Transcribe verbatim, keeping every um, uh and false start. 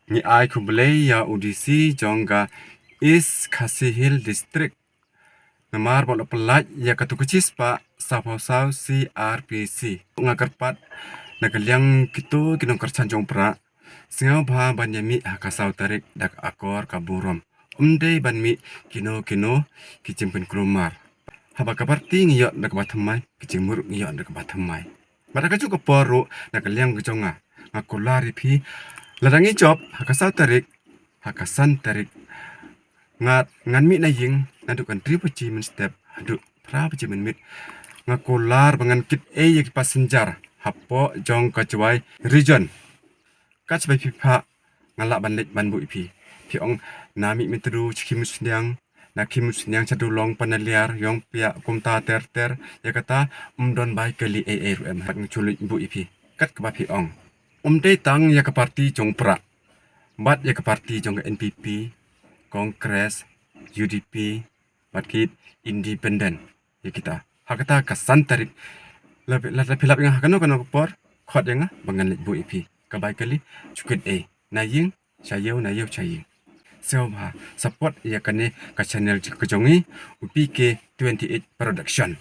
Ngi ai khublei ïa u D C jong ka East Khasi Hills District namar ba u la pyllait ïa katu ka shispah sawphew saw C R P C. Nga kyrpad na ka liang kito ki nongkyrshan jong u Prah, sngewbha ban ïa mih ha ka saw tarik da ka akor ka burom. Ym dei ban mih kino kino ki jingpynkulmar. Haba ka party ngi ïoh da kaba thymmai, ki jingmut ruh ngi ïoh da kaba thymmai. Bad ha kajuh ka por ruh na ka liang ka jong nga, nga kular ïa phi, lada ngi jop ha ka saw tarik, ha ka san tarik, nga, ngan mih na ïing naduh ka hynriew baje mynstep haduh phra baje mynmiet. Nga kular ba ngan kit ei ïa ki passenger hapoh jong ka Jowai Region. Kat shaba phi phah, nga lah ban leit ban buh ïa phi. Phi ong, na Mihmyntdu sha Khimunsniang, na Khimunsniang sha Dulong, Panaliar, Iongpiah, kumta ter ter, ïa kata ym don bai kali ei ei ruh em, bad nga shu leit buh ïa phi kat kaba phi ong. Ym dei tang ïa ka party jong u Prah, bad ïa ka party jong ka N P P, Congress, U D P, bad ki independent ïa kita. Ha kata ka san tarik, la, la, la phi lap ïa nga ha kano kano ka por, khot ïa nga ba ngan leit buh ïa phi. Ka bai kali, shu kit ei, na ïing sha ïew, na ïew sha ïing. Sngewbha support ïa kane ka channel ka jong ngi, u P K twenty-eight Production.